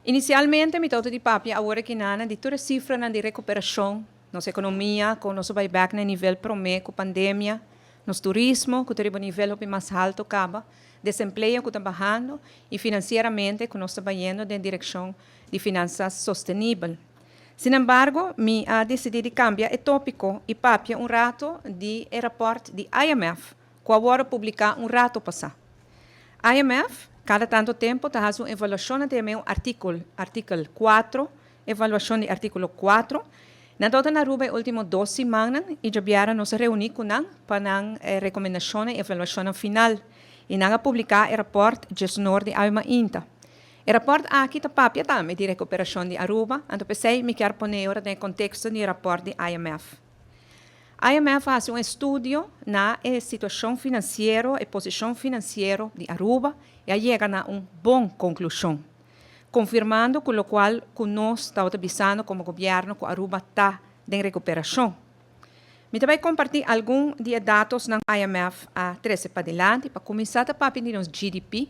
Inicialmente, mi tabata di papia awor aki nan di tur e cifranan di recuperacion, nos economia, con nos a bay back na nivel prome cu pandemia, nos turismo, cu ta riba nivel hopi mas halto caba, desempleo cu ta bahando y financieramente cu nos ta bayendo den direccion di finanzas sostenibel. Sin embargo, mi a dicidi di cambia e topico y papia un rato di e rapport di IMF cu a wordo publica un rato pasa. IMF cada tanto tempo ta haci un evaluacion di un articulo, artikel 4, evaluacion di articulo 4. Nan tabata na Aruba e ultimo 2 siman y diabierna nos a reuni cu nan pa nan recomendacion y evaluacion final. Y nan a publica e rapport 19 di awe mainta. E rapport aki ta papia tambe di recuperacion di Aruba, anto p'esey mi kier pone ora den contexto di rapport di IMF. IMF a haci un estudio na e situacion financiero y posicion financiero di Aruba y a yega na un bon conclusion, confirmando cu loke cu nos ta bisando como gobierno, cu Aruba ta den recuperacion. Mi ta bay comparti algun di datonan IMF a trece padilanti. Pa cuminsa, papia di nos GDP,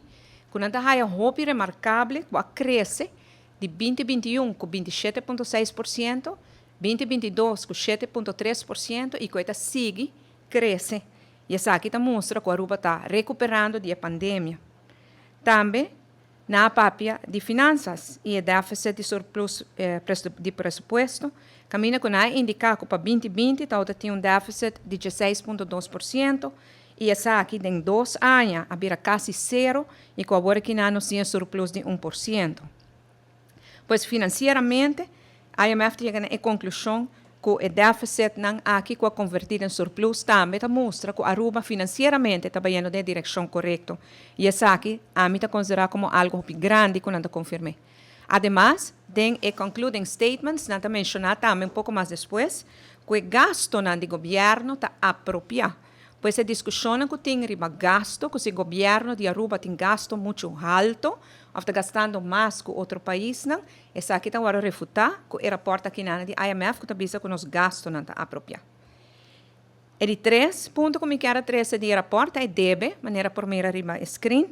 cu nan ta haya hopi remarcabel, cu a crece di 2021 cu 27,6%, 2022 cu 7,3% y cu ta sigui crece. Y esaki ta mustra cu Aruba ta recuperando di pandemia. Tambe, nan a papia di finanzas y e deficit di surplus di presupuesto, caminda cu nan a indica cu pa 2020 tin un deficit di 16,2% y esaki den 2 aña a bira casi cero y cu awor aki nos tin surplus di 1%. Pues financieramente, IMF a yega na conclusion cu e deficit nan aki cu a converti den surplus tambe ta mustra cu Aruba financieramente ta bayendo den direccion corecto. Y esaki ami ta considera como algo grandi cu nan ta confirma. Ademas, den e concluding statements, nan ta menciona tambe un poco mas despues, cu e gasto nan di gobierno ta apropia. Pues e discusion cu tin riba gasto, cu si gobierno di Aruba tin gasto mucho halto, of ta gastando mas cu otro paisnan, esaki ta awor refuta cu e rapport aki nan di IMF cu ta bisa cu nos gastonan ta apropia. E di tres punto cu mi kier trece di rapport ta debe, manera por mira riba screen,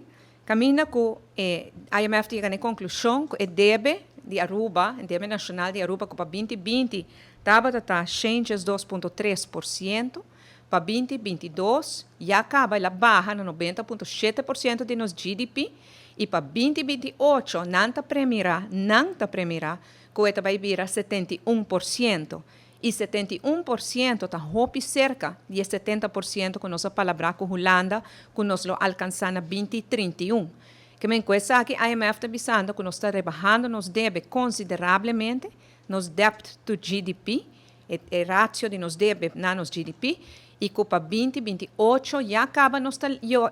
caminda cu IMF a yega na conclusion cu e debe di Aruba, e debe nacional di Aruba, cu pa 2020 tabata 2,3%, pa 2022 ya caba el a baha na 90,7% di nos GDP y pa 2028 nan ta premira cu e ta bay bira 71%. Y 71% ta hopi cerca di 70% cu nos a palabra cu Hulanda cu nos lo alcansa na 2031. Kiermen cu esaki IMF ta bisando cu nos ta rebahando nos debe considerablemente, nos debt to GDP, e ratio di nos debe na nos GDP, y cu pa 2028 ya caba nos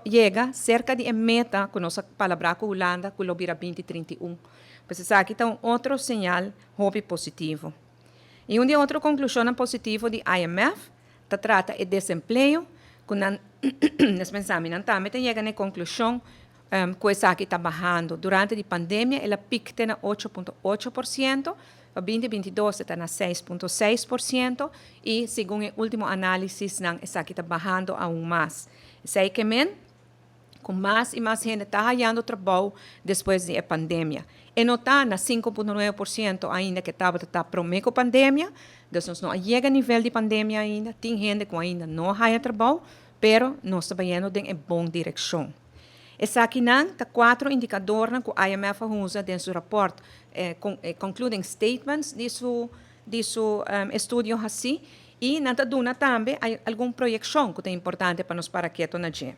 yega cerca di meta cu nos a palabra cu Hulanda cu lo bira 2031. Pues esaki ta un otro señal hopi positivo. Y un di otro conclusion positivo di IMF ta trata e desempleo, cu nan nos pensa nan tambe ta yega na conclusion cu esaki ta bahando. Durante e pandemia, el a piek na 8,8%, pa 2022 ta na 6,6% y segun e ultimo analisis nan esaki ta bahando aun mas. Esey kiermen cu mas y mas hende ta hayando trabou despues di pandemia. E no ta na 5,9% ainda cu tabata prome cu pandemia, anto nos no a yega na nivel di pandemia ainda, tin hende cu ainda no a haya trabou, pero nos ta bayendo den bon direccion. Esakinan ta cuater indicador cu IMF a usa den su rapport, concluding statements di su estudio asina, y nan ta duna tambe algun proyeccion cu ta importante pa nos para keto na dje.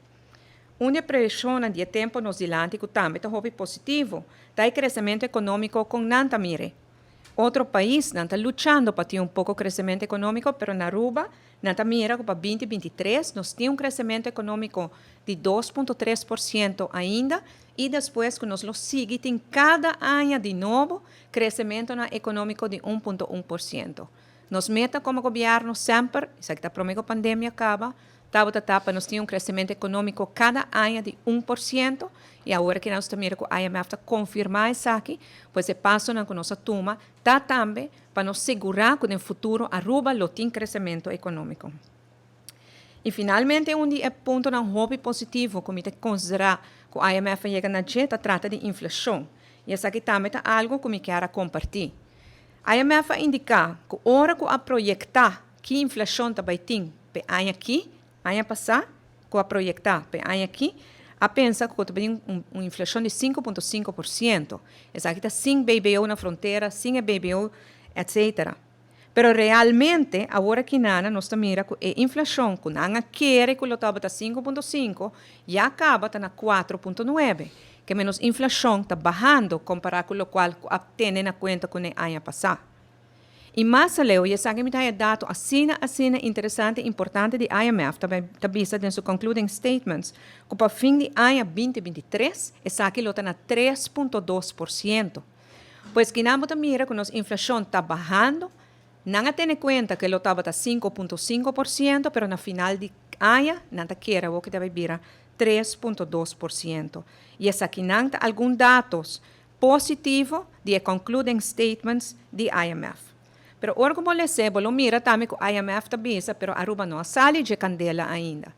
Un proyeccion di tempo nos dilanti cu tambe ta hopi positivo, ta e crecemento economico cu nan ta mira. Otro paisnan ta luchando pa tin un poco crecemento economico, pero na Aruba, nan ta mira cu pa 2023 nos tin un crecemento economico di 2,3% ainda y despues cu nos lo sigui tin cada aña di nobo crecemento economico di 1,1%. Nos meta como gobierno semper, esaki ta prome cu pandemia caba, tabata pa nos tin un crecemento economico cada aña di 1% y awor cu nos tambe cu IMF ta confirma esaki, pues e pasonan cu nos a tuma, ta tambe pa nos sigura cu den futuro Aruba lo tin crecemento economico. Y finalmente, un di e puntonan hopi positivo, cu mi ta considera cu IMF a yega na dje, ta trata di inflacion. I esaki tambe ta algu ku mi ke kompartí. IMF a indiká ku ora ku a proyektá ki inflashon ta bai tin pa aña aki, aña pasá, ku a proyektá pa aña aki, a pensa ku tin un inflashon di 5,5%. Esaki ta sin BBO na frontera, sin BBO, etc. Pero realmente, awor aki nos ta mira ku e inflashon, ku nan a kere ku tabata 5,5, ya kaba ta na 4,9. Ke men inflashon ta bahando kompará ku loke a tene na kuenta ku aña pasá. I mas aleu, i esaki mi ta dato asina, asina interesante i importante di IMF, tambe ta bisa den su concluding statements, ku pa fin di aña 2023, esaki lo ta na 3,2%. Pues ku nos mira ku nos inflashon ta bahando, nan a tene kuenta ku e tabata 5,5%, pero na final di aña, nan ta kere ku ta bai bira 3,2%. I esaki nan ta algun dato positivo di concluding statements di IMF. Pero ora ku bo lesa, bo mira tambe ku IMF ta bisa, pero Aruba no a sali di kandela ainda.